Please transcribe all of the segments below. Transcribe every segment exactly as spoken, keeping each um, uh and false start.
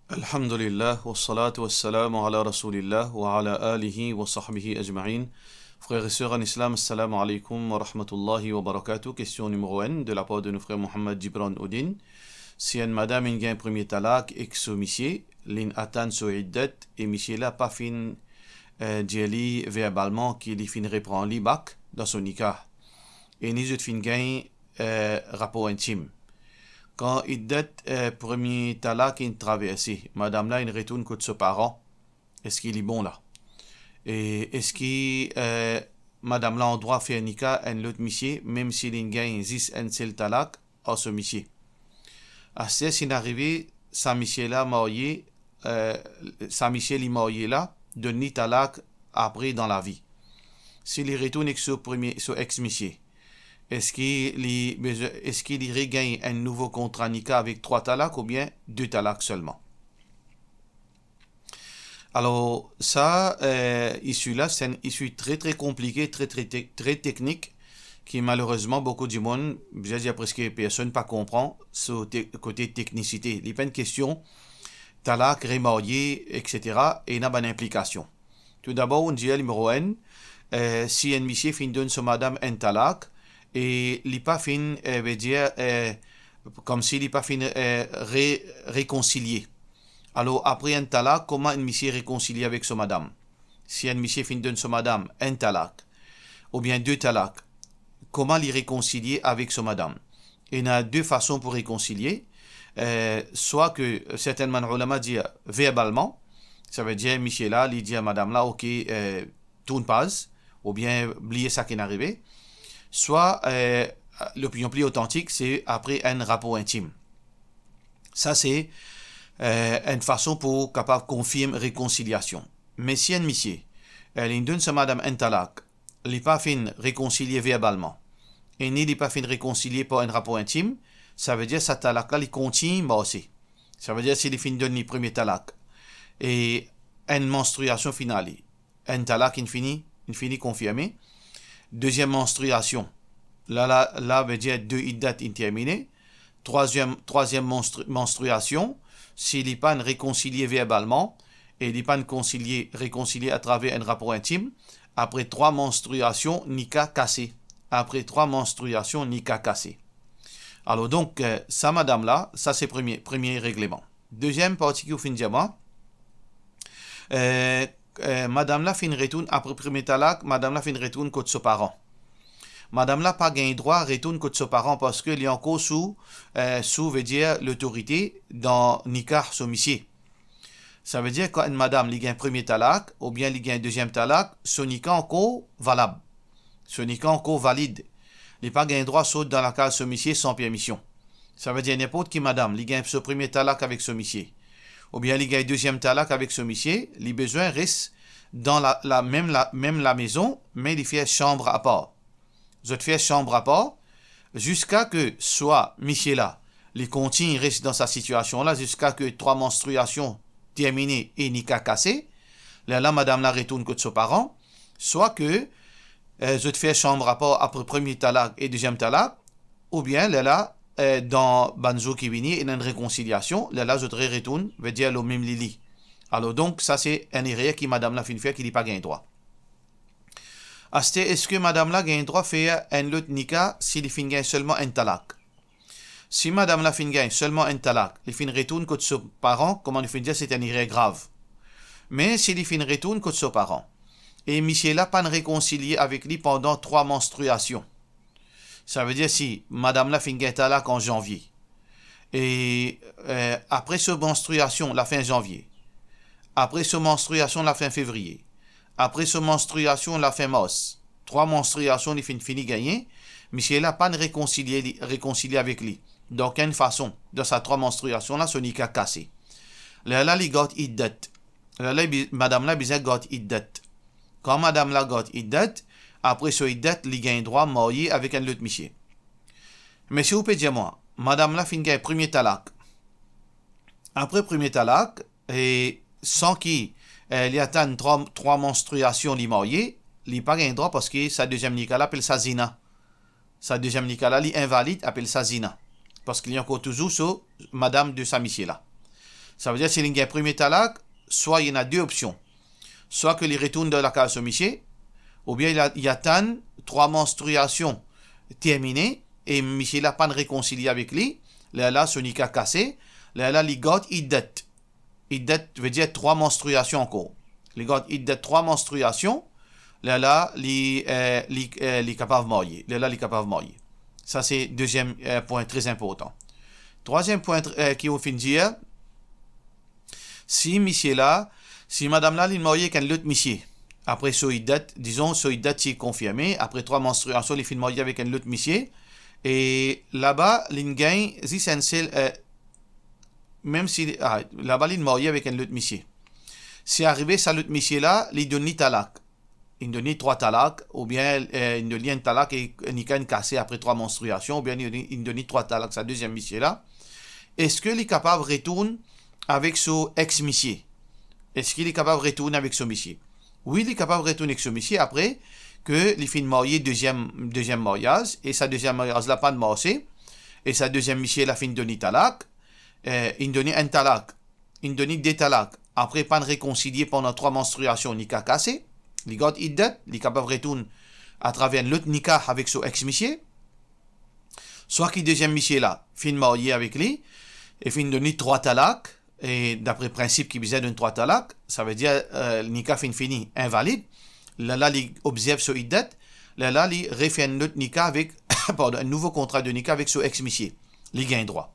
Alhamdulillah, wassalatu wassalamu ala Rasoulillah, wa ala alihi wa sahbihi ajmain. Frer e ser an Islam, assalamu alaikum wa rahmatullahi wa barakatuh. Kestion nimero enn, de lapar de nou frer Mohammad Gibran Oudin. Si enn madam inn gagn premie talak ek so misie, linn atann so iddat, e misie la pa finn, eh, dir li verbalman ki li finn repran li bak dan so nikah, e ni zot finn gagn, eh, rapor intim. Kan iddat, eh, premie talak inn traverse, madam la inn retourn kot so paran, eski li bon la? E eski, eh, madam la andrwa fer nikah enn lot misie, mem si linn gagn zis enn sel talak ar so misie? Aster si inn arive, sa misie la marye, eh, sa misie li marye la donn li talak apre dan lavi. Si li retourn ek so premie, so ex misie, eski li bezwin, eski li regagn enn nouvo kontra nikah avek trwa talak oubien de talak selman? Alor, sa, eh, isi la, se enn isi tre, tre konplike, tre, tre te-, tre teknik, ki malerezman, boukou dimoun, je veux dire, preske personn pa konpran so te-, kote teknisite. Li pa enn kestion talak, remarye, et cetera, e ena bann inplikasion. Toudabor, nou dir nimero enn, eh, si enn misie finn donn so madam enn talak, e li pa finn, eh, ve dir, eh, koumsi li pa finn, eh, re-, rekonsilie. Alor, apre enn talak, kouma enn misie rekonsilie avek so madam? Si enn misie finn donn so madam enn talak, oubien de talak, kouma li rekonsilie avek so madam? Ena de fason pou rekonsilie, eh, swa ke sertenn bann oulama dir verbalman, sa ve dir misie la, li dir madam la, "Ok, eh, tourn paz," oubien "Bliye sa ki inn arive." Swa, eh, lopinion pli otantik, se apre enn rapor intim. Sa se, eh, enn fason pou kapav konfirm rekonsiliasion. Me si enn misie, eh, linn donn so madam enn talak, li pa finn rekonsilie verbalman, e ni li pa finn rekonsilie par enn rapor intim, sa ve dir sa talak la, li kontign marse. Sa ve dir si li finn donn li premie talak, e enn manstriasion finn ale, enn talak inn fini, inn fini konfirme. Deziem manstriasion, la, la, la ve dir de iddat inn termine. Trwaziem, trwaziem manstri-, manstriasion, si li pa'nn rekonsilie verbalman, e li pa'nn konsilie, rekonsilie atraver enn rapor intim, apre trwa manstriasion, nikah kase. Apre trwa manstriasion, nikah kase. Alor donk, eh, sa madam la, sa se premie, premie regleman. Deziem parti ki ou finn dir mwa, eh, eh, madam la finn retourn apre premie talak, madam la finn retourn kot so paran. Madam la pa gagn drwa retourn kot so paran parski li ankor sou, eh, sou, ve dir, lotorite dan nikah so misie. Sa ve dir, kan enn madam li gagn premie talak oubien li gagn deziem talak, so nikah ankor valab. So nikah ankor valid. Li pa gagn drwa sort dan lakaz so misie san permision. Sa ve dir, ninport ki madam, li gagn so premie talak avek so misie, oubien li gagn deziem talak avek so misie, li bizin res dan la, la mem, la mem lamezon, me li fer sanm apar. Zot fer sanm apar, ziska ke swa misie la, li kontign res dan sa sitiasion la, ziska ke trwa manstriasion termine e nikah kase, lerla madam la retourn kot so paran, swa ke, eh, zot fer sanm apar apre premie talak e deziem talak, oubien lerla, eh, dan bann zour ki vini, ena enn rekonsiliasion, lerla zot re-, retourn, ve dir lor mem lili. Alor donk, sa se enn erer ki madam la finn fer, ki li pa gagn drwa. Aster, eski madam la gagn drwa fer enn lot nikah si li finn gagn selman enn talak? Si madam la finn gagn selman enn talak, li finn retourn kot so paran, kouma nou finn dir, se enn erer grav. Me si li finn retourn kot so paran, e misie la pa'nn rekonsilie avek li pandan trwa manstriasion, sa ve dir si madam la finn gagn talak an zanvie, e, eh, apre so manstriasion lafin zanvie, apre so manstriasion lafin fevriye, apre so manstriasion lafin mars, trwa manstriasion li finn fini gagne, misie la pa'nn rekonsilie li, rekonsilie avek li dan okenn fason dan sa trwa manstriasion la, so nikah kase. Lerla li gard iddat. Lerla li bi-, madam la bizin gard iddat. Kan madam la gard iddat, apre so iddat, li gagn drwa marye avek enn lot misie. Me si ou pe dir mwa, madam la finn gagn premie talak. Apre premie talak, e san ki, eh, li atann trwa, trwa manstriasion li marye, li pa gagn drwa parski sa deziem nikah la apel sa zina. Sa deziem nikah la, li invalid, apel sa zina. Parski li ankor touzour so madam de sa misie la. Savedir, si li gagn premie talak, swa li ena de opsion. Swa ke li retourn dan lakaz so misie, oubien li a-, li atann trwa manstriasion termine, e misie la pa'nn rekonsilie avek li, lerla so nika kase, lerla li gard iddat. Iddat vedir trwa manstriasion ankor. Li gard iddat trwa manstriasion, lerla li, eh, li, eh, li kapav marye. Lerla li kapav marye. Sa se deziem, eh, pwin tre inportan. Trwaziem pwin, eh, ki ou finn dir, si misie la, si madam la, li marye ek enn lot misie, apre so iddat, dizon, so iddat ti konfirme, apre trwa manstriasion, li finn marye avek enn lot misie, e laba, li'nn gagn zis enn sel, eh, mem si, ah, laba li'nn marye avek enn lot misie. Si arive sa lot misie la, li donn li talak, li'nn donn li trwa talak, oubien, eh, li'nn donn li enn talak e nika inn kase apre trwa manstriasion, oubien li, li'nn donn li trwa talak sa deziem misie la, eski li kapav retourn avek so ex misie? Eski li kapav retourn avek so misie? Wi, li kapav retourn ek so misie apre ke li finn marye deziem, deziem maryaz, e sa deziem maryaz la pa'nn marse, e sa deziem misie la finn donn li talak, eh, li'nn donn li enn talak, li'nn donn li de talak, apre pa'nn rekonsilie pandan trwa manstriasion, nika kase, li gard iddat, li kapav retourn atraver enn lot nika avek so ex misie. Swa ki deziem misie la finn marye avek li, e finn donn li trwa talak, e dapre prinsip ki bizin donn trwa talak, savedir, eh, nika finn fini, invalid, lerla li obzerv so iddat, lerla li refer enn lot nika avek, pardon, enn nouvo kontra de nika avek so ex misie. Li gagn drwa.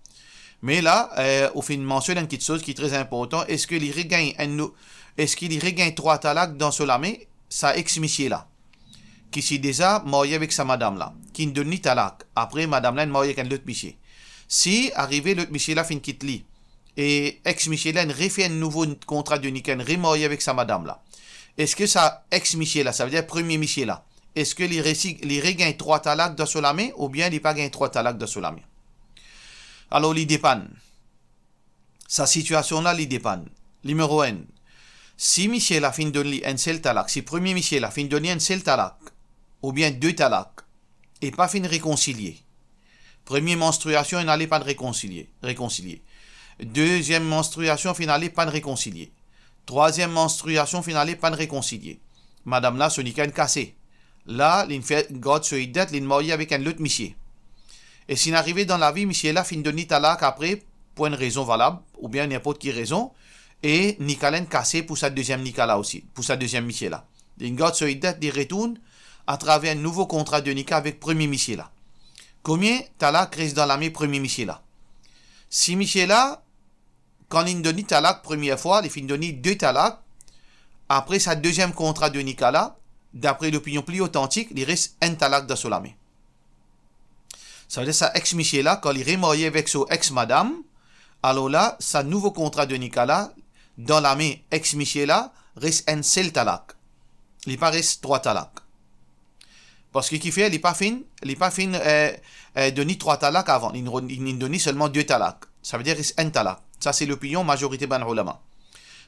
Me la, eh, ou finn mansionn enn kiksoz ki tre inportan, eski li regagn enn nou-, eski li regagn trwa talak dan so lame, sa ex misie la, ki ti deza marye avek sa madam la, ki'nn donn li talak, apre madam la inn marye ek enn lot misie. Si arive lot misie la finn kit li, e ex misie la inn refer enn nouvo kontra de nika, inn remarye avek sa madam la, eski sa ex misie la, savedir premie misie la, eski li resi, li regagn trwa talak dan so lame, oubien li pa gagn trwa talak dan so lame? Alor, li depann. Sa sitiasion la, li depann. Nimero enn, si misie la finn donn li enn sel talak, si premie misie la finn donn li enn sel talak, oubien de talak, e pa finn rekonsilie. Premie manstriasion inn ale, pa'nn rekonsilie, rekonsilie. Deziem manstriasion finn ale, pa'nn rekonsilie. Trwaziem manstriasion finn ale, pa'nn rekonsilie. Madam la, so nika inn kase. La, li'nn fer gard so iddat, li'nn marye avek enn lot misie. E si inn arive dan lavi, misie la finn donn li talak apre, pou enn rezon valab, oubien ninport ki rezon, e nika la inn kase pou sa deziem nika la osi, pou sa deziem misie la. Li'nn gard so iddat, li retourn atraver enn nouvo kontra de nika avek premie misie la. Komie talak res dan lame premie misie la? Si misie la, kan li'nn donn li talak premie fwa, li finn donn li de talak, apre sa deziem kontra de nika la, dapre lopinion pli otantik, li res enn talak dan so lame. Savedir sa ex misie la, kan li remarye avek so ex madam, alor la, sa nouvo kontra de nika la, dan lame ex misie la, res enn sel talak. Li pa res trwa talak. Parski kifer? Li pa finn, li pa finn, eh, eh, donn li trwa talak avan. Li, li, li donn li selman de talak. Savedir res enn talak. Sa se lopinion mazorite bann oulama.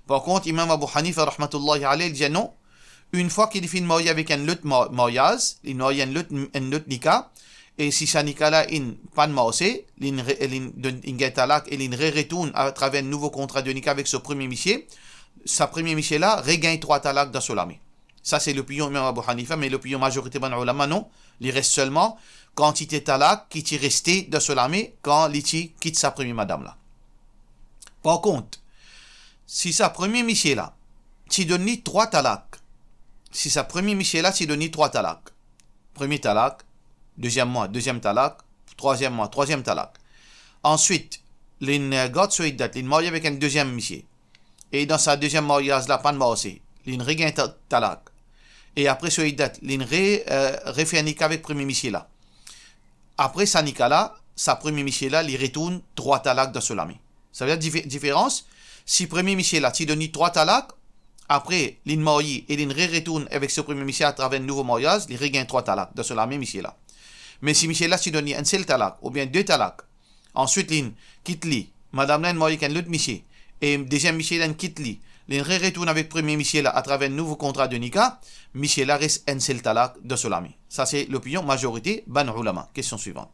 Par kont, Imam Abu Hanifa, rahmatullahi alayh, li dir non. Enn fwa ki li finn marye avek enn lot ma-, maryaz, li marye enn lot, enn lot nika, e si sa nika la inn pa'nn marse, li'nn re-, li'nn donn, li'nn gagn talak e li'nn re-retourn atraver enn nouvo kontra de nika avek so premie misie, sa premie misie la regagn trwa talak dan so lame. Sa se lopinion Imam Abu Hanifa, me lopinion mazorite bann oulama non, li res selman kantite talak ki ti reste dan so lame kan li ti kit sa premie madam la. Par kont, si sa premie misie la ti donn li trwa talak, si sa premie misie la ti donn li trwa talak, premie talak, deziem mwa, deziem talak, trwaziem mwa, trwaziem talak. Answit, li'nn, eh, gard so iddat, li'nn marye avek enn deziem misie. E dan sa deziem maryaz la pa'nn marse, li'nn regagn ta-, talak. E apre so iddat, li'nn re-, eh, refer nika avek premie misie la. Apre sa nika la, sa premie misie la, li retourn trwa talak dan so lame. Savedir dife-, diferans, si premie misie la ti donn li trwa talak, apre li'nn marye e li'nn re-retourn avek so premie misie atraver enn nouvo maryaz, li regagn trwa talak dan so lame misie la. Me si misie la ti donn li enn sel talak oubien de talak, answit li'nn kit li, madam la inn marye ek enn lot misie, e deziem misie la inn kit li, li'nn re-retourn avek premie misie la atraver enn nouvo kontra de nika, misie la res enn sel talak dan so lame. Sa se lopinion mazorite bann oulama. Kestion swivan.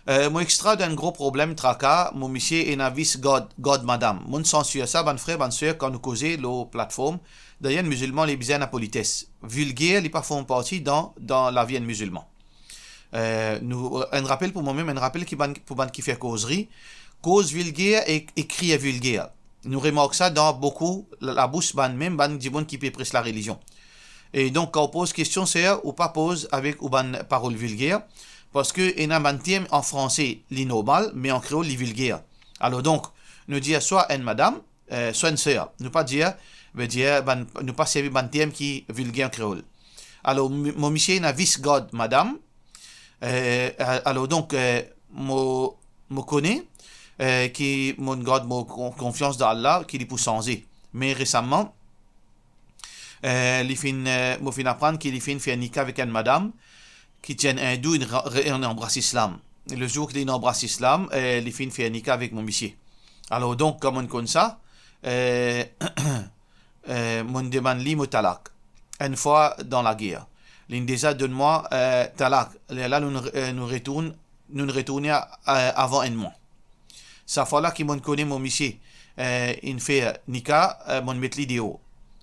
Eh, mo extra dan enn gro problem, traka, mo misie ena vis gard, gard madam. Monn sansir sa, bann frer, bann ser, kan nou koze lor platform, dan enn mizilman, li bizin ena polites. Vilger, li pa form parti dan, dan lavi enn mizilman. Eh, nou, enn rapel pou mwa mem, enn rapel ki bann, pou bann ki fer kozri, koz vilger e, e krir vilger. Nou remark sa dan boukou la, labous bann, mem bann dimoun ki pe pres larelizion. E donk, kan ou poz kestion, ser, ou pa poz avek ou bann parol vilger, parski ena bann term an franse, li normal, me an kreol, li vilger. Alor donk, nou dir swa enn madam, eh, swa enn ser. Nou pa dir, vedir, bann, nou pa servi bann term ki vilger an kreol. Alor, mi-, mo misie ena vis gard madam, eh, a-, alor donk, eh, mo, mo kone, eh, ki monn gard mo kon-, konfians dan Allah, ki li pou sanze. Me resaman, eh, li finn, eh, mo finn aprann ki li finn fer nika avek enn madam ki ti enn indou, inn ra-, re-, inn anbras islam. Lezour ki li anbras islam, eh, li finn fer nika avek mo misie. Alor donk, kan monn konn sa, eh, eh, monn demann li mo talak. Enn fwa dan lager. Linn deza donn mwa, eh, talak. Lerla nou, eh, nou retourn, nou retourne a, a, avan enn mwa. Sa fwa la ki monn kone mo misie, eh, inn fer nika, eh, monn met li deor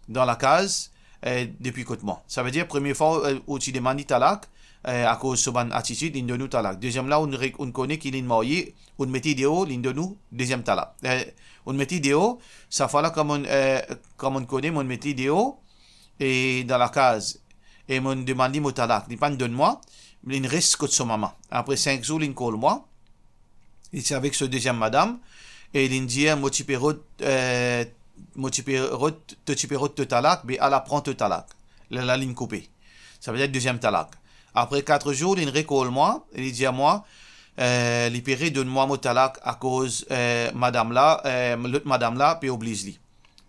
dan lakaz, eh, depi kot mwa. Savedir, premie fwa, eh, ou ti demann li talak, eh, akoz so bann atitid, linn donn ou talak. Deziem la, ou re-, ou kone ki linn marye, ou met li deor, linn donn ou deziem talak. Eh, ou met li deor, sa fwa la, kan monn, eh, kan monn kone, monn met li deor, e dan lakaz, e monn demann li mo talak. Li pa'nn donn mwa, linn res kot so mama. Apre sink zour, linn call mwa, li ti avek so deziem madam, e linn dir, mo ti pe rod, eh, mo ti pe rod, to ti pe rod to talak, be ala pran to talak. Lerla linn koupe. Savedir deziem talak. Apre kat zour, linn re-call mwa, e li dir mwa, eh, li pe redonn mwa mo talak akoz, eh, madam la, eh, lot madam la pe obliz li.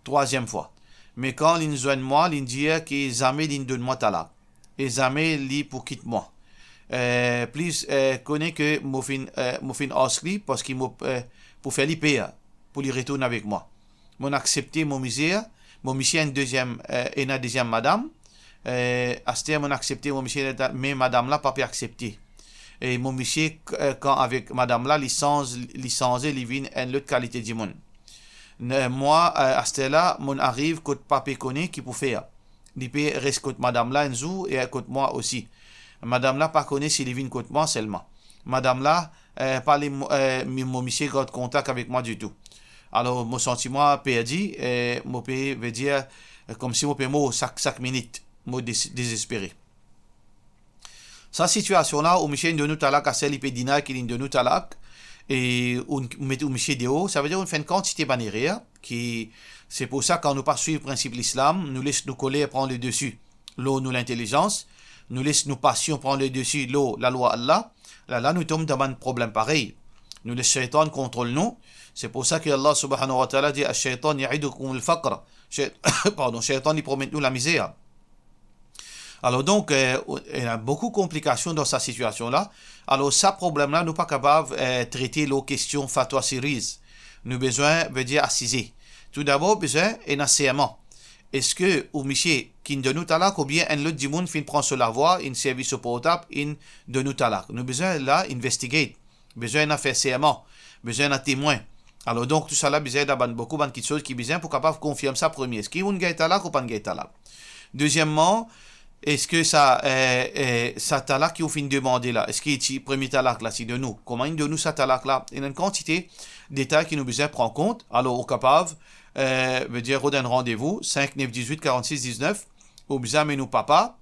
Trwaziem fwa. Me kan linn zwenn mwa, linn dir ki zame linn donn mwa talak. E zame li pou kit mwa. Eh, plis, eh, kone ki mo finn, eh, mo finn ars li, parski mo, eh, pou fer li per, pou li retourn avek mwa. Monn aksepte mo misie, mo misie enn deziem, eh, ena deziem madam. Eh, aster monn aksepte mo misie, me madam la pa pe aksepte. E mo misie, k-, eh, kan avek madam la, li sanz, li sanze, li vinn enn lot kalite dimoun. Ne-, mwa, eh, aster la, monn ariv kot pa pe kone ki pou fer. Li pe res kot madam la enn zour e kot mwa osi. Madam la pa kone si li vinn kot mwa selman. Madam la, eh, pa le mo-, eh, mi-, mo misie gard kontak avek mwa ditou. Alor, mo santi mwa perdi, eh, mo pe, vedir, eh, koumsi mo pe mor sak, sak minit, mo des-, dezespere. Sa sitiasion la, ou misie inn donn ou talak, aster li pe deny ki linn donn ou talak, e ou met ou misie deor, savedir ou finn fer enn kantite bann erer, ki, se pou sa, kan nou pa swiv prinsip Lislam, nou les nou koler pran le desi lor nou lintelizans, nou les nou pasion pran le desi lor lalwa Allah, la, la nou tom dan bann problem parey. Nou les Shaytan kontrol nou. Se pou sa ki Allah subhanahu wa ta'ala dir, "Ash-shaytan ya'idukumul faqr." Shay-, pardon, Shaytan li promet nou lamizer. Alor donk, eh, ena boukou konplikasion dan sa sitiasion la. Alor sa problem la, nou pa kapav, eh, trete lor kestion fatwa series. Nou bizin, vedir asize. Toudabor, bizin ena serman. Eski ou misie ki'nn donn ou talak oubien enn lot dimoun finn pran so lavwa, inn servi so portab, inn donn ou talak? Nou bizin la investigate. Bizin ena fer serman, bizin ena temwin. Alor donk, tousala bizin ena bann, boukou bann kiksoz ki bizin pou kapav konfirm sa premie. Eski ou'nn gagn talak ou pa'nn gagn talak? Dezieman, eski sa, eh, eh, sa talak ki ou finn demande la, eski ti premie talak la ti donn ou? Kouma inn donn ou sa talak la? Ena enn kantite detay ki nou bizin pran kont. Alor, ou kapav, eh, vedir rod enn randevou, sink nef dizwit karannsis diznef, ou bizin amenn ou papa,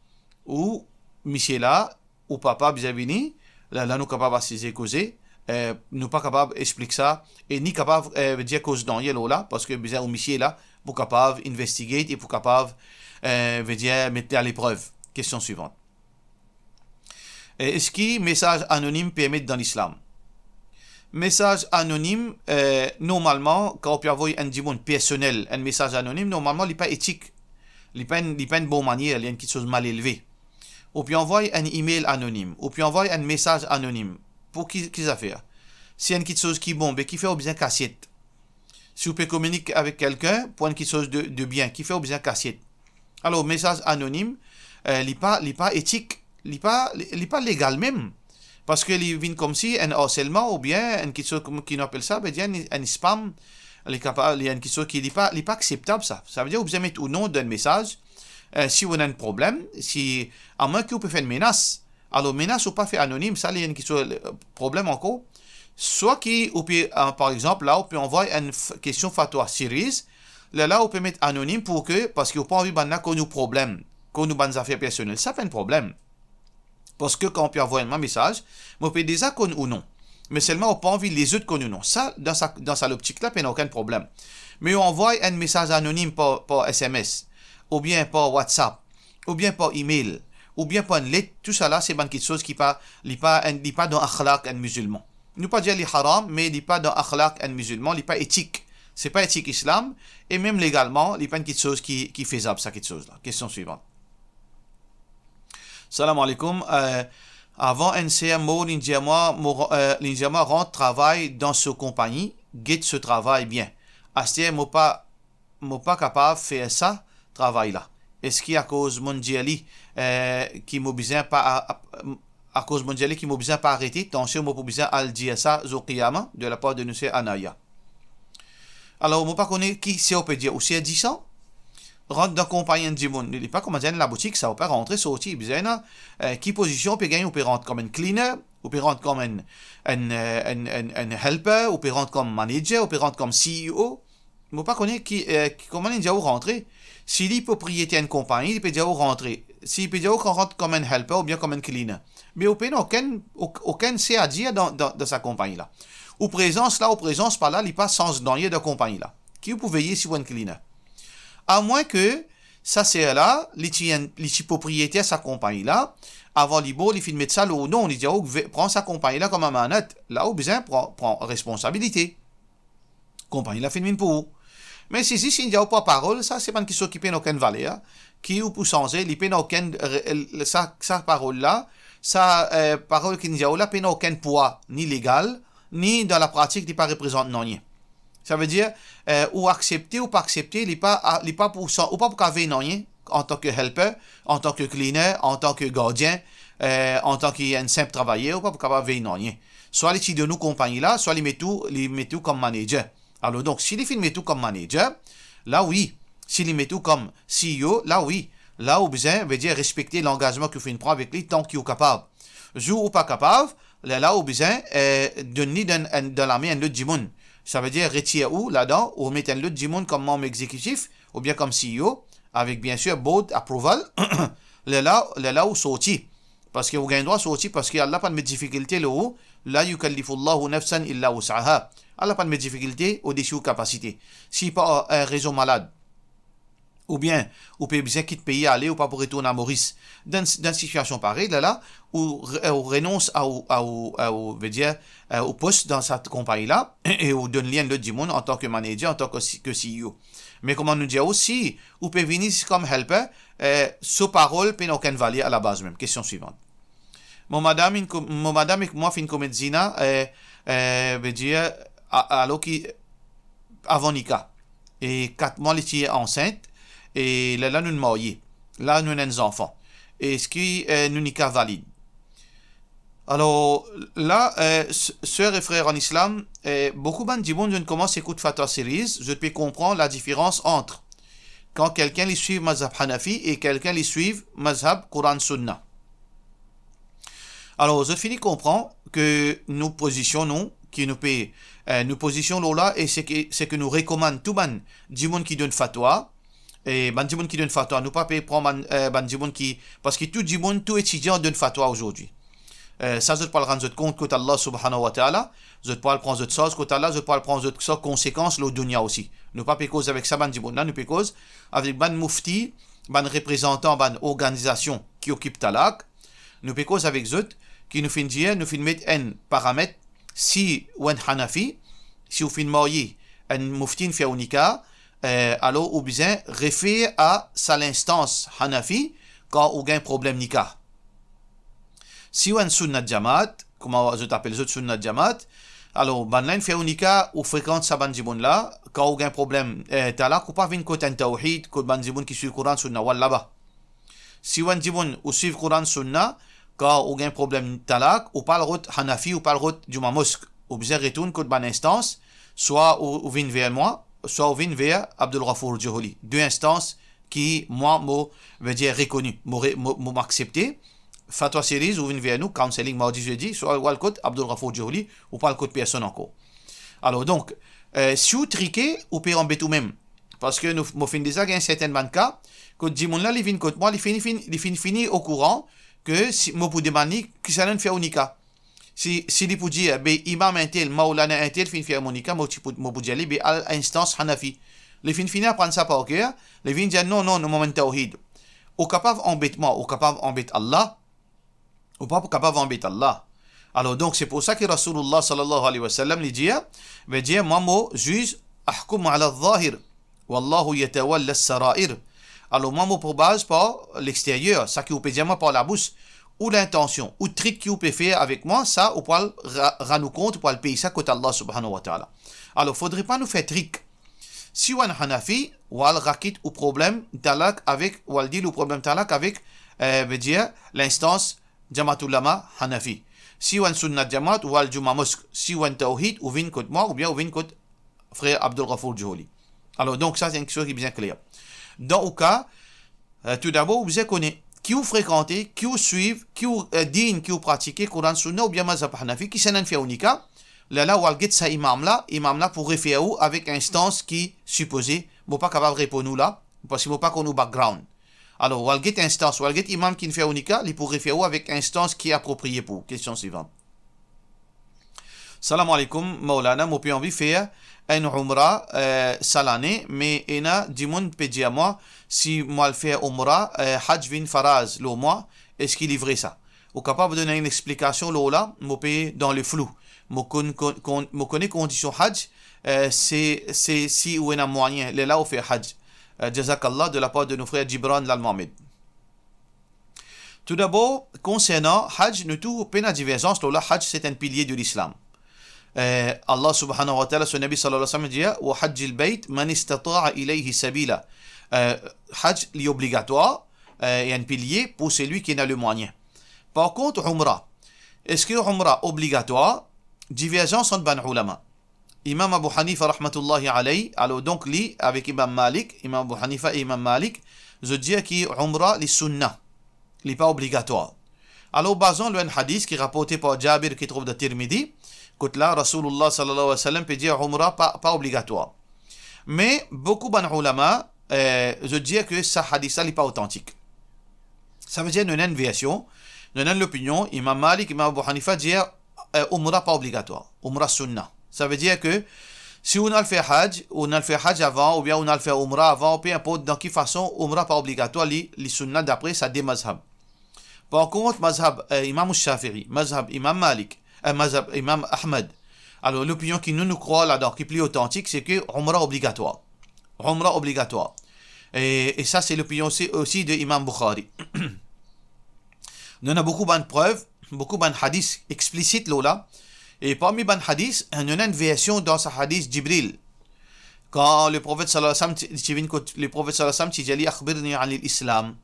ou misie la, ou papa bizin vini, la, la nou kapav asize koze, eh, nou pa kapav explik sa, e ni kapav, eh, vedir koz nanye lor la, parski bizin ou misie la pou kapav investigate e pou kapav, eh, vedir met li a leprev. Kestion swivant. Eh, eski mesaz anonim permet dan Lislam? Mesaz anonim, eh, normalman, kan ou pe avoy enn dimoun personel, enn mesaz anonim, normalman, li pa etik. Li pa enn, li pa enn bon manier, li enn kiksoz malelve. Ou pe anvoy enn email anonim, ou pe anvoy enn mesaz anonim. Pou ki, ki zafer? Si enn kiksoz ki bon, be kifer ou bizin kasiet? Si ou pe kominik avek kelkenn pou enn kiksoz de, de bien, kifer ou bizin kasiet? Alor, mesaz anonim, eh, li pa, li pa etik, li pa, li, li pa legal mem. Parski li vinn koumsi enn arselman oubien enn kiksoz kouma ki nou apel sa, vedir enn, enn spam. Li kapav, li enn kiksoz ki li pa, li pa akseptab sa. Savedir ou bizin met ou nom dan enn mesaz, eh, si ou ena enn problem, si, amwin ki ou pe fer enn menas. Alor, menas ou pa fer anonim, sa li enn kiksoz, eh, problem ankor. Swa ki ou pe, eh, par exanp, la ou pe anvway enn f-, kestion fatwa series, lerla ou pe met anonim pou ke, parski ou pa anvi bannla konn ou problem, konn ou bann zafer personel. Sa pa enn problem. Parski kan ou pe anvway mwa mesaz, mo pe deza konn ou nom. Me selman ou pa anvi lezot konn ou nom. Sa, dan sa, dan sa loptik la, pena okenn problem. Me ou anvway enn mesaz anonim par, par S M S, oubien par WhatsApp, oubien par email, oubien par enn let, tousala se bann kiksoz ki pa, li pa enn, li pa dan akhlaq enn mizilman. Nou pa dir li haram, me li pa dan akhlaq enn mizilman, li pa etik. Se pa etik Islam, e mem legalman, li pa enn kiksoz ki, ki fezab, sa kiksoz la. Kestion swivan. Salam aleykoum. Eh, avan enn ser mo, li'nn dir mwa, mo, eh, li'nn dir mwa rant travay dan so konpagni, get so travay bien. Aster mo pa, mo pa kapav fer sa travay la. Eski akoz mo'nn dir li, eh, ki mo bizin pa a-, a-, akoz mo'nn dir li ki mo bizin pa arete, tansion mo pou bizin al dir sa zour qiyama, de la par de nou ser Anaya. Alor, mo pa kone ki ser ou pe dir, ou ser disan, rant dan konpagni enn dimoun, li pa kouma dir enn laboutik sa, ou pa rantre, sorti, bizin ena, eh, ki pozision ou pe gagn, ou pe rant kouma enn cleaner, ou pe rant kouma enn, enn, eh, enn, enn, enn helper, ou pe rant kouma manager, ou pe rant kouma C E O. Mo pa kone ki, eh, ki, kouma li dir ou rantre. Si li propriyeter enn konpagni, li pe dir ou rantre. Si li pe dir ou rant kouma enn helper oubien kouma enn cleaner. Me ou pena okenn, ok-, okenn se a dir dan, dan, dan sa konpagni la. Ou prezans la, ou prezans pa la, li pa sanz nanye dan konpagni la. Ki ou pou veye si ou enn cleaner. Amwin ke sa ser la, li ti enn, li ti propriyeter sa konpagni la, avan li mor, li finn met sa lor ou nom, li dir ou, ve-, pran sa konpagni la kouma amanat, la ou bizin pran, pran responsabilite. Konpagni la finn vinn pou ou. Me si zis li dir ou par parol, sa se bann kiksoz ki pena okenn valer, ki ou pou sanze, li pena okenn re-, sa, sa parol la, sa, eh, parol ki li dir ou la pena okenn pwa, ni legal, ni dan lapratik, li pa reprezant nanye. Savedir, eh, ou aksepte ou pa aksepte, li pa, a, li pa pou san-, ou pa pou kav vey nanye, antan ki helper, antan ki cleaner, antan ki gardien, eh, antan ki enn sinp travayer, ou pa pou kapav vey nanye. Swa li ti donn ou konpagni la, swa li met ou, li met ou kouma manager. Alor donk, si li finn met ou kouma manager, la wi. Si li met ou kouma C E O, la wi. La ou bizin, vedir respekte langazman ki ou finn pran avek li tan ki ou kapav. Zour ou pa kapav, lerla ou bizin, eh, donn li dan, dan lame enn lot dimoun. Savedir retir ou ladan, ou met enn lot dimoun kouma manb exekitif, oubien kouma C E O, avek biensir board approval, lerla, lerla ou sorti. Parski ou gagn drwa sorti, parski Allah pa'nn met difikilte lor ou, la yukallifullahu nafsan illa wus'aha. Allah pa'nn met difikilte odesi ou kapasite. Si par, eh, rezon malad, oubien ou pe bizin kit pei ale, ou pa pou retourn a Moris. Dan, dan sitiasion parey, lerla, ou re-, ou renons a ou, a ou, a ou, vedir, eh, ou pos dan sa konpagni la, e ou donn li enn lot dimoun antan ki manager, antan ki si-, ki C E O. Me kouma nou dir ou, si ou pe vini zis kouma helper, eh, so parol pena okenn valer alabaz mem. Kestion swivan. Mo madam inn ko-, mo madam ek mwa finn komet zina, eh, eh, vedir, a-, alor ki, avan nika. E kat mwa li ti ansint, e lerla nou marye. La nou ena enn zanfan. Eski, eh, nou nika valid? Alor, la, eh, s-, ser e frer an Islam, eh, boukou bann dimoun zot inn koumans ekout Fatwa Series, zot pe konpran ladiferans ant kan kelkenn li swiv mazhab Hanafi e kelkenn li swiv mazhab Koran Sunna. Alor, zot fini konpran ke nou pozision nou, ki nou pe, eh, nou pozision lor la, e seki, seki nou rekomann tou bann dimoun ki donn fatwa, e bann dimoun ki donn fatwa, nou pa pe pran bann, eh, bann dimoun ki, parski tou dimoun, tou etidian donn fatwa azordi. Eh, sa zot pou al rann zot kont kot Allah Subhanahu wa Ta'ala, zot pou al pran zot sarz kot Allah, zot pou al pran zot sa konsekans lor dounia osi. Nou pa pe koz avek sa bann dimoun la, nou pe koz avek bann mufti, bann reprezantan bann organizasion ki okip talak. Nou pe koz avek zot, ki nou finn dir, nou finn met enn paramet, si ou enn Hanafi, si ou finn marye, enn mufti inn fer ou nika, eh, alor ou bizin refer a sa linstans Hanafi kan ou gagn problem nika. Si ou enn Sunnat Jamaat, kouma zot apel zot Sunnat Jamaat, alor, bannla inn fer ou nika, ou frekant sa bann dimoun la, kan ou gagn problem, eh, talak, ou pa vinn kot enn tawhid, kot bann dimoun ki swiv Koran Sunna, ou al laba. Si ou enn dimoun, ou swiv Koran Sunna, Kan ou gagn problem talak, ou pa al rod Hanafi, ou pa al rod Juma Mosque. Ou bizin retourn kot bann instans, swa ou, ou vinn ver mwa, swa ou vinn ver Abdul Ghafoor Joholi. De instans ki mwa mo, vedir, rekoni, mo re-, mo, mo, mo aksepte. Fatwa Series, ou vinn ver nou, counselling mardi, zedi, swa ou al kot Abdul Ghafoor Joholi, ou pa al kot personn ankor. Alor, donk, eh, si ou trike, ou pe anbet ou mem. Parski nou, mo finn deza gagn sertenn bann ka, kot dimoun la, li vinn kot mwa, li fini, fini, li finn fini okouran ke si, mo pou demann li, kisannla fer ou nika. Si, si li pou dir, be, imam intel, maulana intel finn fer mo nika, mo ti pou, mo pou dir li, be, al instans Hanafi. Li finn fini aprann sa par ker, li vinn dir, non, non, non, mo bann tawhid. Ou kapav anbet mwa, ou kapav anbet Allah, ou pa kapav anbet Allah. Alor, donk, se pou sa ki Rasoulullah sallallahu alayhi wa sallam, li dir, vedir, mwa, mo ziz, ahkum ala zahir, wallahu yatawalla sarair. Alor, mwa, mo pa baz par lexteryer, sa ki ou pe dir mwa par labous, ou lintansion, ou trik ki ou pe fer avek mwa, sa, ou pou al ra-, rann ou kont, ou pou al pey sa kot Allah subhanahu wa ta'ala. Alor, fodre pa nou fer trik. Si ou enn Hanafi, ou al rakit ou problem talak avek, ou al deal ou problem talak avek, eh, vedir, linstans Jamaat Ulama Hanafi. Si ou enn Sunnat Jamaat, ou al Juma Mosque. Si ou enn Tawhid, ou vinn kot mwa, oubien ou vinn kot frer Abdul Ghafoor Joholi. Alor, donk, sa, se enn kiksoz ki bizin kler. Dan ou ka, eh, toudabor, ou bizin kone ki ou frekante, ki ou swiv, ki ou, eh, din, ki ou pratike, Koran, Sunna oubien mazhab Hanafi, kisannla fer ou nika, lerla ou al get sa imam la, imam la pou refer ou avek instans ki sipoze, mo pa kapav reponn ou la, parski mo pa konn ou background. Alor, ou al get instans, ou al get imam ki finn fer ou nika, li pou refer ou avek instans ki apropriye pou ou. Kestion swivan. Salam alaikum, Maulana, mo pe anvi fer enn Umra, eh, sa lane, me ena dimoun pe dir mwa, si mo al fer Umra, eh, Hajj vinn faraz lor mwa, eski li vre sa? Ou kapav donn enn explikasion lor la, mo pe dan le flou. Mo konn, konn, konn, mo kone kondision Hajj, eh, se, se si ou ena mwayin, lerla ou fer Hajj. Eh, jazakallah de la part de nou frer Gibran Lal Mohamed. Toudabor, konsernan Hajj, nou tou pena diverzans lor la, Hajj se enn pilie de Lislam. Eh, Allah subhanahu wa ta'ala, so Nabi sallallahu alayhi wa sallam dir, "Wa hajjil bayt man istata'a ilayhi sabila." Eh, Hajj, li obligatwar, eh, e enn pilie pou selwi ki ena le mwayin. Par kont, Umra, eski Umra obligatwar? Diverzans ant bann ulama. Imam Abu Hanifa rahmatullahi alayh, alor donk li avek Imam Malik, Imam Abu Hanifa e Imam Malik, zot dir ki Umra li sunna, li pa obligatwar. Alor, bazan lor enn hadis ki raporte par Jabir ki trouv dan Tirmidhi, kot la Rasoulullah sallallahu alayhi wa sallam pe dir Umra pa, pa obligatwar. Me boukou bann ulama, eh, zot dir ke sa hadis la li pa otantik. Savedir nou ena enn version, nou ena enn lopinion, Imam Malik, Imam Abu Hanifa dir, eh, Umra pa obligatwar, Umra sunna. Savedir ke si ou al fer Hajj, ou al fer Hajj avan, oubien ou al fer Umra avan, pe inport dan ki fason, Umra pa obligatwar, li, li sunna dapre sa de mazhab. Par kont, mazhab, eh, Imam Shafi'i, mazhab Imam Malik, eh, mazhab Imam Ahmad, alor lopinion ki nou, nou krwar ladan, ki pli otantik, se ke Umra obligatwar. Umra obligatwar. E, e sa, se lopinion osi, osi de Imam Bukhari. Nou ena boukou bann prev, boukou bann hadis explisit lor la. E parmi bann hadis, nou ena enn version dan sa hadis Jibril. Kan le Profet sallallahu alayhi wa sallam ti, ti vinn kot le Profet sallallahu alayhi wa sallam, ti dir li, "Akhbirni anil Islam."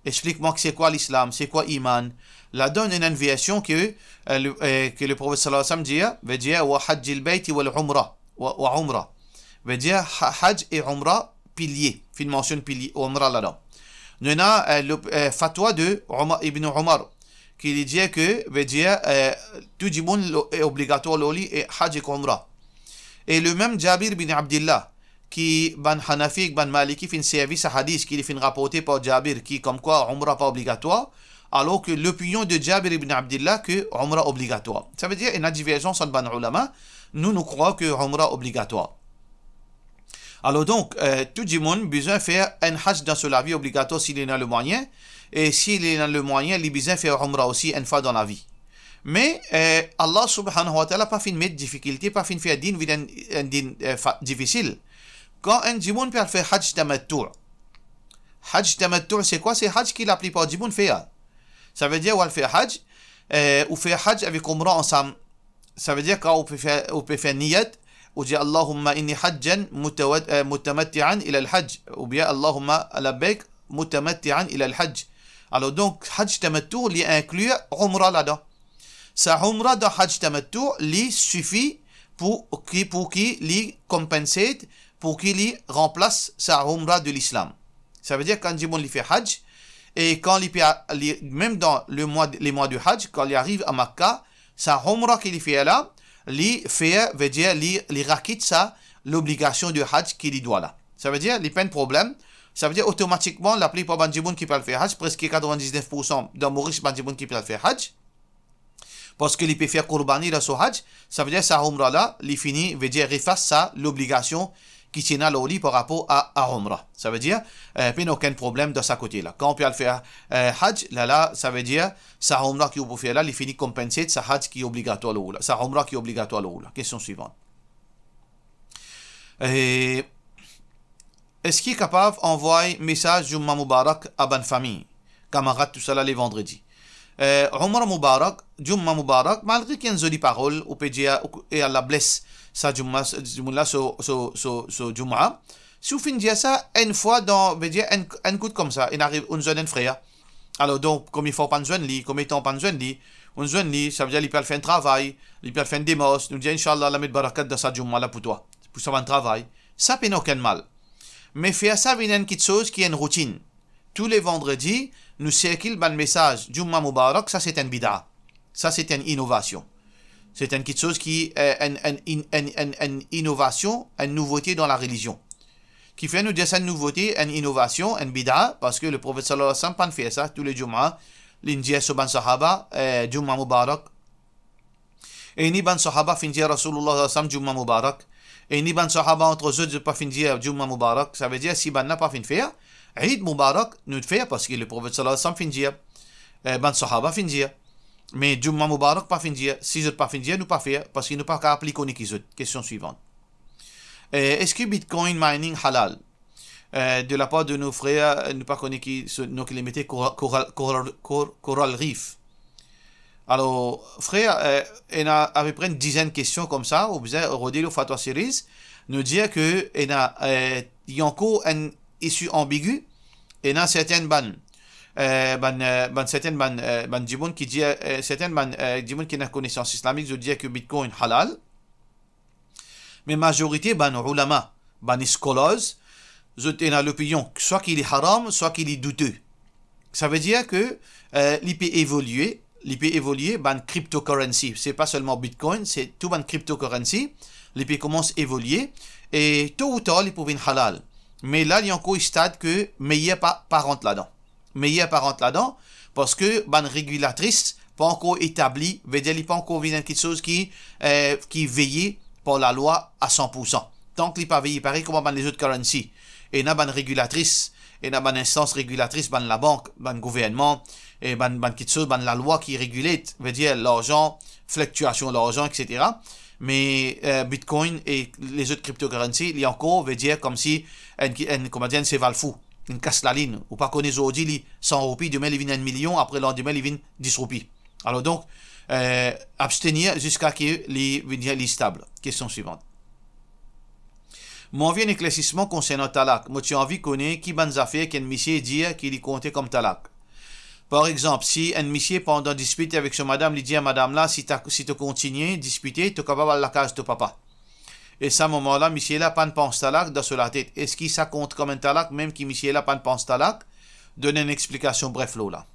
Explik mwa ki se kwa Lislam, se kwa iman. Ladan, ena enn version ke, eh, le, eh, ke le Profet sallallahu alayhi wa sallam dir, vedir, "Wa hajjil bayti wal umra." Wa, wa umra. Vedir, ha-, Hajj e Umra, pilie. Finn mansionn pilie, Umra ladan. Nou ena, eh, le, eh, fatwa de Umar, Ibn Umar, ki li dir ke, vedir, eh, tou dimoun lo-, e obligatwar lor li, e Hajj ek Umra. E le mem Jabir bin Abdillah, ki bann Hanafi ek bann Maliki finn servi sa hadis ki li finn raporte par Jabir, ki komkwa Umra pa obligatwar, alor ke lopinion de Jabir ibn Abdillah ke Umra obligatwar. Savedir, ena diverzans ant bann ulama, nou, nou krwar ke Umra obligatwar. Alor donk, eh, tou dimoun bizin fer enn Hajj dan so lavi obligatwar si li ena le mwayin, e si li ena le mwayin, li bizin fer Umra osi enn fwa dan lavi. Me, eh, Allah subhanahu wa ta'ala pa finn met difikilte, pa finn fer din vinn enn, enn din, eh, fa-, difisil. Kan enn dimoun pe al fer Hajj tamattu'. Hajj tamattu', se kwa? Se Hajj ki laplipar dimoun fer. Savedir, ou al fer Hajj, eh, ou fer Hajj avek Umra ansam. Savedir, kan ou pe fer, ou pe fer niyat, ou dir, "Allahumma inni hajjan mutawat-, eh, mutamatti'an ila al-hajj", oubien, "Allahumma labbayk mutamatti'an ila al-hajj." Alor donk, Hajj Tamattu, li inkli Umra ladan. Sa Umra dan Hajj Tamattu, li sifi pou ki, pou ki li compensate, pou ki li ranplas sa Umra de Lislam. Savedir, kan dimoun li fer Hajj, e kan li pe a-, li, mem dan le mwa, le mwa de Hajj, kan li ariv a Makka, sa Umra ki li fer la, li fer, vedir, li, li rakit sa lobligasion de Hajj ki li dwa la. Savedir, li pena problem. Savedir, otomatikman, laplipar bann dimoun ki pe al fer Hajj, preske katrevin-diz-nef poursan dan Moris, bann dimoun ki pe al fer Hajj, parski li pe fer kourbani dan so Hajj, savedir sa Umra la, li fini, vedir, efas sa lobligasion ki ti ena lor li par rapor a, a Umra. Savedir, eh, pena okenn problem dan sa kote la. Kan ou pe al fer, eh, Hajj, la, la, savedir, sa Umra ki ou pou fer la, li fini compensate sa Hajj ki obligatwar lor ou la, sa Umra ki obligatwar lor ou la. Kestion swivan. Eh, eski kapav anvway mesaz Jumma Mubarak a bann fami, kamarad, tousala le vandredi? Eh, Umra Mubarak, Jumma Mubarak, malgre ki enn zoli parol, ou pe dir, ou, e Allah bless sa Jumma, sa dimoun la, so, so, so, so Jumma. Si ou finn dir sa enn fwa dan, vedir enn, enn kout koumsa, inn ariv, ou'nn zwenn enn frer. Alor donk, komie fwa ou pa'nn zwenn li, komie tan ou pa'nn zwenn li, ou'nn zwenn li, savedir li pe al fer enn travay, li pe al fer enn demars, nou dir, "Inshallah, Allah met barakat dan sa Jumma la pou twa, pou sa bann travay." Sa pena okenn mal. Me fer sa vinn enn kiksoz ki enn routinn. Tou le vandredi, nou sirkil bann mesaz Jumma Mubarak, sa se enn bida. Sa se enn inovasion. Se enn kiksoz ki, eh, enn, enn, enn, enn, enn, enn inovasion, enn nouvote dan larelizion. Kifer nou dir sa enn nouvote, enn inovasion, enn bida? Parski le Profet sallallahu alayhi wa sallam pa'nn fer sa, tou le Jumma, li'nn dir so bann sahaba, eh, Jumma Mubarak. E ni bann sahaba finn dir Rasoulullah sallallahu alayhi wa sallam Jumma Mubarak. E ni bann sahaba ant zot, zot pa finn dir Jumma Mubarak. Savedir, si bann la pa finn fer, Eid Mubarak, nou fer, parski le Profet sallallahu alayhi wa sallam finn dir, eh, bann sahaba finn dir. Me Jumma Mubarak pa finn dir. Si zot pa finn dir, nou pa fer, parski nou pa kapav pli kone ki zot. Kestion swivan. Eh, eski Bitcoin mining halal? Eh, de lapar de nou frer, eh, nou pa kone ki so nom ki li mete, Coral, Coral, Coral, Cor-, Coral Reef. Alor, frer, eh, ena apepre enn dizenn kestion koumsa, ou bizin rode lor Fatwa Series. Nou dir ke ena, eh, li ankor enn issue anbigu, ena sertin bann, eh, bann, eh, bann sertin bann, eh, bann dimoun ki dir, eh, sertin bann, eh, dimoun ki ena konesans islamik, zot dir ke Bitcoin halal. Me mazorite bann oulama, bann scholars, zot ena lopinion swa ki li haram, swa ki li doute. Savedir ke, eh, li pe evolie, li pe evolie bann cryptocurrency. Se pa selman Bitcoin, se tou bann cryptocurrency, li pe koumans evolie, e to ou tar li pou vinn halal. Me la, li ankor stad ke meyer pa, pa rant ladan. Meyer pa rant ladan, parski bann regilatris pa ankor etabli, vedir li pa ankor vinn enn kiksoz ki, eh, ki veye par lalwa a san poursan. Tank li pa veye parey kouma bann lezot currency, ena bann regilatris, ena bann instans regilatris, bann labank, bann gouvernman, e bann, bann kiksoz, bann lalwa ki regilate, vedir larzan, fluktiasion larzan, et cetera. Me, eh, Bitcoin e lezot cryptocurrency, li ankor, vedir, koumsi enn ki, enn, kouma dir, enn seval fou, inn kas lalinn. Ou pa kone zordi li san roupi, demin li vinn enn milion, apre landime li vinn dis roupi. Alor donk, eh, abstenir ziska ki li vinn, li stab. Kestion swivan. Mo anvi enn eklersisman konsernan talak. Mo ti anvi kone ki bann zafer ki enn misie dir ki li konte kom talak. Par exanp, si enn misie pandan dispit avek so madam, li dir madam la, "Si ta, si to kontinie dispite, to kapav al lakaz to papa." E sa moman la, misie la pa'nn pans talak dan so latet. Eski sa kont kom enn talak, mem ki misie la pa'nn pans talak? Donn enn explikasion bref lor la.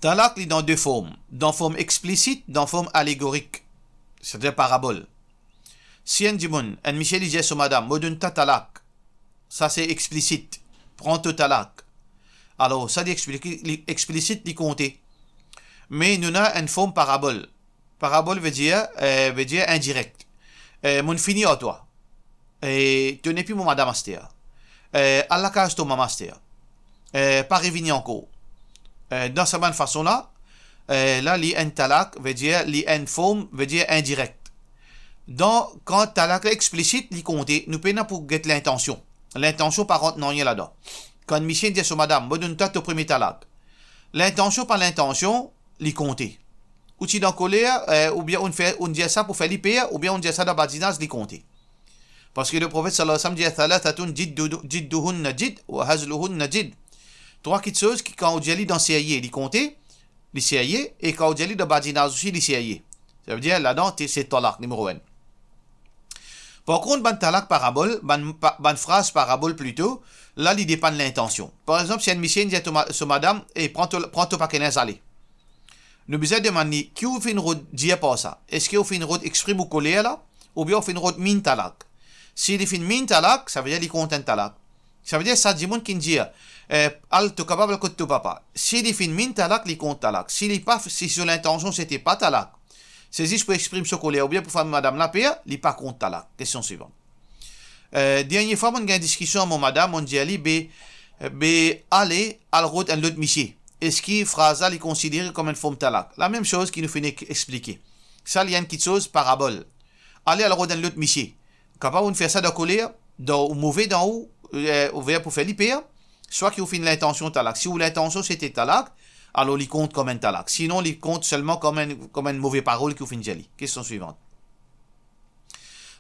Talak, li dan de form. Dan form explisit, dan form alegorik. Setadir parabol. Si enn dimoun, enn misie li dir so madam, "Mo donn twa talak." Sa se explisit. Pran to talak. Alor, sa li explisit, li explisit, li konte. Me nou ena enn form parabol. Parabol vedir, eh, vedir indirek. Eh, "Mo'nn fini ar twa. Eh, to nepli mo madam aster. Eh, al lakaz to mama aster. Eh, pa revini ankor." Eh, dan sa bann fason la, eh, la li enn talak, vedir li enn form, vedir indirek. Dan, kan talak la explisit, li konte, nou pena pou get lintansion. Lintansion pa rant nanye ladan. Kan misie dir so madam, "Mo donn twa to premie talak." Lintansion pa lintansion, li konte. Ou ti dan koler, eh, oubien ou'nn fer, ou'nn dir sa pou fer li per, oubien ou'nn dir sa dan badinaz, li konte. Parski le Profet sallallahu alayhi wa sallam dir, "Thalathatun jiddu-, jidduhunna jidd, wa hazluhunna jidd." Trwa kitsoz ki kan ou dir li dan serye, li konte, li serye, e kan ou dir li dan badinaz osi, li serye. Savedir, ladan, te, se talak nimero enn. Par kont, bann talak parabol, bann pa-, bann fraz parabol plito, la, li depann lintansion. Par exanp, si enn misie inn dir to ma-, so madam, "E, pran to, pran to pake linz, ale." Nou bizin demann li, ki ou finn rod dir par sa? Eski ou finn rod exprim ou koler la, oubien ou finn rod minn talak? Si li finn minn talak, savedir li kont enn talak. Savedir sa dimoun ki'nn dir, eh, "Al, to kapav al kot to papa." Si li finn minn talak, li kont talak. Si li pa, si so lintansion sete pa talak, se zis pou exprim so koler oubien pou fer madam la per, li pa kont talak. Kestion swivan. Eh, dernie fwa, mo'nn gagn diskision ar mo madam, mo'nn dir li, "Be, be, ale, al rod enn lot misie." Eski fraz la, li konsidere kom enn form talak? Lamem soz ki nou finn ek-, explike. Sa, li enn kitsoz parabol. Ale, al rod enn lot misie. Kapav ou'nn fer sa dan koler, dan ou move dan ou, eh, oubien pou fer li per, swa ki ou finn lintansion talak. Si ou lintansion sete talak, alor li kont kom enn talak. Sinon, li kont selman kom enn, kom enn move parol ki ou finn dir li. Kestion swivan.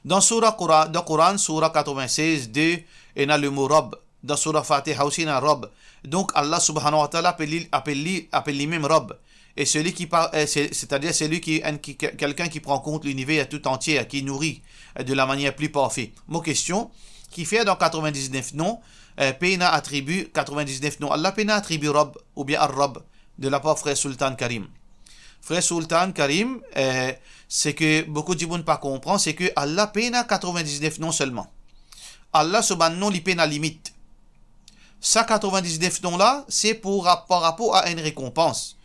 Dan soura Kora-, dan Koran, soura katrevin-sez de, ena lemo Rabb. Dan soura Fatiha osi, ena Rabb. Donk, Allah subhanahu wa ta'ala apel li, apel li, apel limem Rabb. E seli ki pa, eh, se, setadir seli ki, enn, ki, ke-, kelkenn ki pran kont liniver tout antie, ki nouri, eh, de la manier pli parfe. Mo kestion, kifer dan katrevin-diznef non, eh, pena atribi katrevin-diznef non? Allah pena atribi Rabb oubien Ar-Rabb de lapar frer Sultan Karim. Frer Sultan Karim, eh, seki boukou dimoun pa konpran, seki Allah pena katrevin-diznef non selman. Allah so bann non, li pena limit. Sa katrevin-diznef non la, se pou ra-, par rapor a enn rekonpans.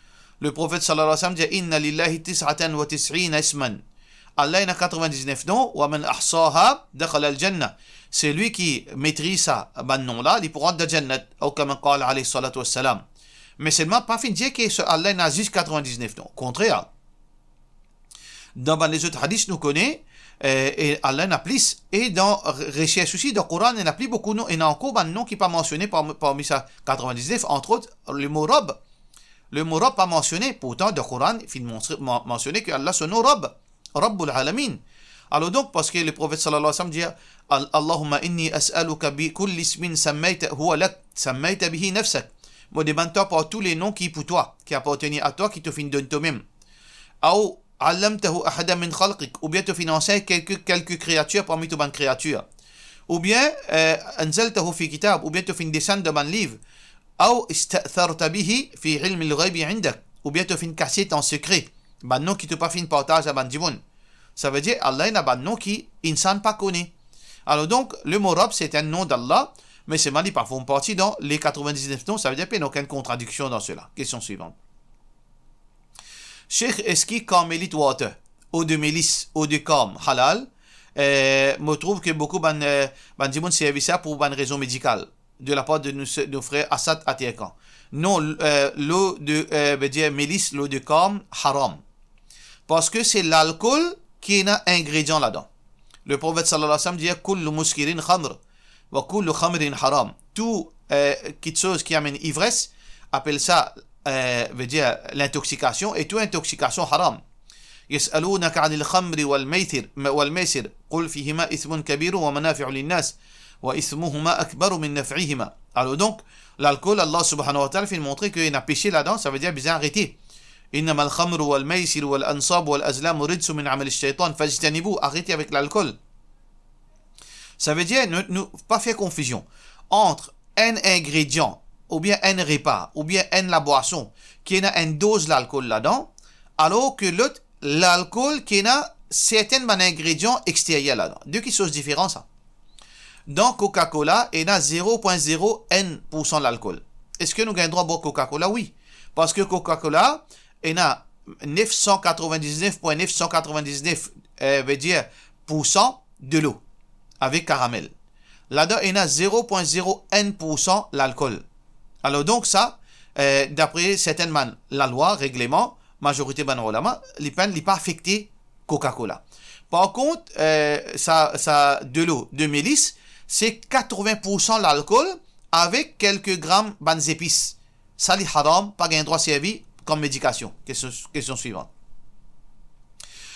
Leprofet sallallahu alayhi wa sallam dir, "Inna lillahi tis'atan wa tis'ina isman." Allah ena katrevin-diznef non, "Wa man ahsaha dakhala al-jannah." Selwi ki metriz sa bann non la, li pou rant dan Jannat, aw kama qala alayhi salatu wassalam. Me selman, pa finn dir ki so Allah ena zis katrevin-diznef non. Kontrer. Dan bann lezot hadis nou kone, eh, e Allah ena plis. E dan re-, resers osi, dan Koran, ena pli boukou non, ena ankor bann non ki pa mansione par-, parmi sa katrevin-diznef, antrot, lemo Rabb. Lemo Rabb pa mansione, pourtan dan Koran, finn monstre, man-, mansione ki Allah so non Rabb, Rabbul Alamin. Alor donk, parski Leprofet sallallahu alayhi wa sallam dir, Al-, "Allahumma inni as'aluka bi kulli ismin sammayta huwa lak, sammayta bihi nafsak." Mo demann twa par tou le non ki pou twa, ki apartenir a twa, ki to finn donn twa mem. Aw allamtahu ahadan min khalqik, oubien to finn ansegn kelke, kelke kreatir parmi to bann kreatir. Oubien, eh, anzaltahu fi kitab, oubien to finn desann dan bann liv. Aw ista'tharta bihi fi ilmil ghaybi indak, oubien to finn kasiet an sekre. Bann non ki to pa finn partaz a bann dimoun. Savedir, Allah ena bann non ki insan pa kone. Alor donk, lemo Rabb, se enn non d'Allah, me selman li pa form parti dan le katrevin-diznef non, savedir pena okenn kontradiksion dan sela. Kestion swivan. Sheikh, eski Carmelite Water, eau de mélisse, eau de karm, halal? Eh, mo trouv ki boukou bann, eh, bann dimoun servi sa pou bann rezon medikal, de lapar de nou se-, nou frer Asad Aterkan. Non, l-, eh, l'eau de, eh, vedir melis, l'eau de karm, haram. Parski se lalkol ki ena ingredian ladan. Leprofet sallallahu alayhi wa sallam dir, "Kullu muskirin khamr, wa kullu khamrin haram." Tou, eh, kitsoz ki amenn ivres, apel sa, eh, vedir lintoksikasion, e tou intoksikasion haram. Yas'alunaka anil khamri wal maysir, wal maysir, qul fihima ithmun kabirun wa manafi'u linnas, wa ithmuhuma akbaru min naf'ihima. Alor donk, lalkol, Allah subhanahu wa ta'ala finn montre ki ena pese ladan, savedir bizin arete. Innamal khamru wal maysiru wal ansabu wal azlamu rijsun min amali shaytan, fajtanibuh, arete avek lalkol. Savedir, nou, nou pa fer konfizion ant enn ingredian, oubien enn repa, oubien enn labwason, ki ena enn doz lalkol ladan, alor ki lot, lalkol ki ena sertin bann ingredian exteryer ladan. De kitsoz diferan sa. Dan Coca-Cola, ena zero pwin zero enn poursan lalkol. Eski nou gagn drwa bwar Coca-Cola? Wi. Parski Coca-Cola ena nef san katrevin-diznef pwin nef san katrevin-diznef, eh, vedir poursan delo avek karamel. Ladan ena zero pwin zero enn poursan lalkol. Alor donk sa, eh, dapre sertin bann lalwa, regleman, mazorite bann olama, li pa, li pa afekte Coca-Cola. Par kont, eh, sa, sa delo de melis, se katrevin poursan lalkol avek kelke gram bann zepis. Sa li haram, pa gagn drwa servi kom medikasion. Kestion, kestion swivan.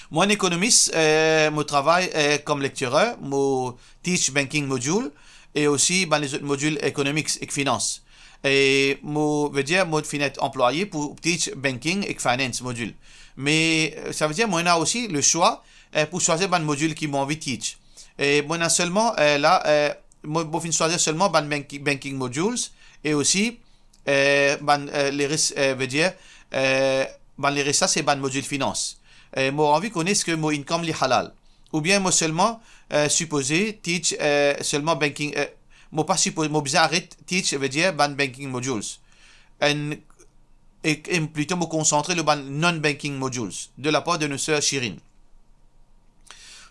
Mwa enn ekonomis, eh, mo travay, eh, kom lecturer, mo teach banking module e osi bann lezot module economics ek finans. E mo, vedir, mo finn et anplwaye pou teach banking ek finance module. Me, eh, savedir mo ena osi le swa, eh, pou swazir bann module ki mo anvi teach. E mo ena selman, eh, la, eh, mo, mo finn swazir selman bann banki-, banking modules e osi, eh, bann, eh, leres, eh, vedir, eh, bann leres la se bann module finance. Eh, mo anvi kone eski mo income li halal. Oubien mo selman, eh, sipoze teach, eh, selman banking, eh, mo pa sipoze, mo bizin aret teach, vedir bann banking modules. Enn, e, e plito mo konsantre lor bann non-banking modules, de la part de nou ser Shirin.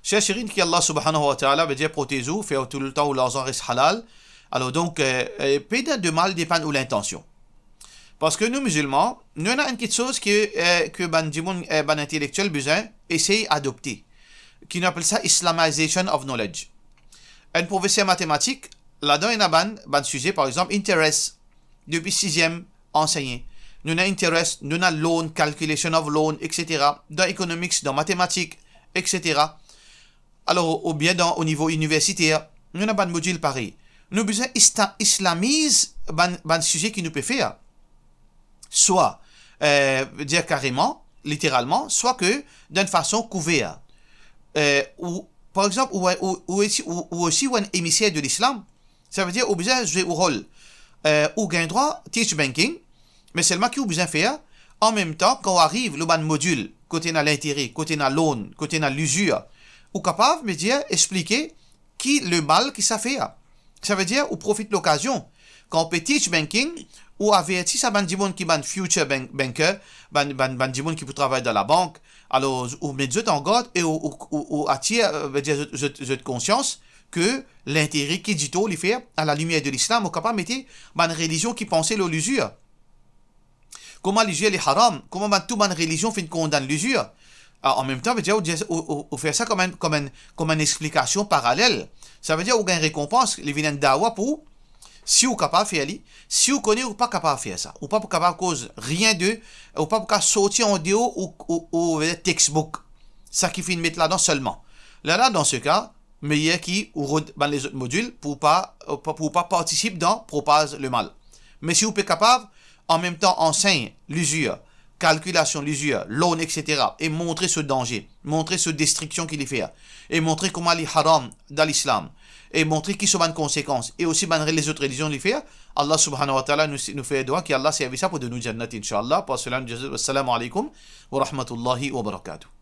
Ser Shirin, ki Allah subhanahu wa ta'ala, vedir, protez ou, fer toultan ou larzan res halal. Alor donk, eh, eh, pena de mal, depann ou lintansion. Parski nou mizilman, nou ena enn kiksoz ki, eh, ki bann dimoun, eh, bann intelektiel bizin esey adopte, ki nou apel sa Islamization of knowledge. Enn profeser matematik, ladan ena bann, bann size, par exanp, interest, depi siziem, ansegne. Nou ena interest, nou ena loan, calculation of loan, et cetera. Dan economics, dan matematik, et cetera. Alor, oubien dan, o nivo iniversiter, nou ena bann modil parey. Nou bizin ista-, islamiz bann, bann size ki nou pe fer. Swa, eh, dir kareman, literalman, swa ke dan enn fason kouver. Eh, ou, par exanp, ou, ou, ou osi, ou, ou osi ou enn emiser de lislam, savedir ou bizin zwe ou rol. Eh, ou gagn drwa teach banking, me selman ki ou bizin fer, anmemtan, kan ou ariv lor bann modil, kot ena lintere, kot ena loan, kot ena lizir, ou kapav, me dir, explike ki lemal ki sa fer. Savedir, ou profit lokazion. Kan ou pe teach banking, ou averti sa bann dimoun ki bann future bank-, banker, bann, bann, bann dimoun ki pou travay dan labank. Alor, ou met zot an gard e ou, ou, ou, ou atir, eh, vedir zot, zot, zot konsians ke lintere ki ditou li fer, a la limier de lislam, ou kapav mete bann relizion ki panse lor lizir. Kouma lizir li haram, kouma bann, tou bann relizion finn kondann lizir. Ah, anmemtan, vedir, ou dir, ou, ou, ou fer sa kouma enn, kouma enn, kouma enn explikasion paralel. Savedir ou gagn rekonpans, li vinn enn dawa pou ou, si ou kapav fer li, si ou kone ou pa kapav fer sa, ou pa pou kapav koz rien de, ou pa pou kapav sorti an deor ou, ou, ou, ou textbook, sa ki finn met ladan selman. Lerla, dan se ka, meyer ki ou rod bann lezot modil pou pa, pou, pou pa partisip dan propaz lemal. Me si ou pe kapav, anmemtan ansegn lizir, kalkilasion lizir, loan, et cetera, e montre so danze, montre so destriksion ki li fer, e montre kouma li haram dan lislam, e montre ki so bann konsekans, e osi bann re-, lezot relizion li fer, Allah subhanahu wa ta'ala nou, nou fer dwa ki Allah servi sa pou donn nou jannat, inshallah. Par sela, nou dir, assalamu alaikum wa rahmatullahi wa barakatuh.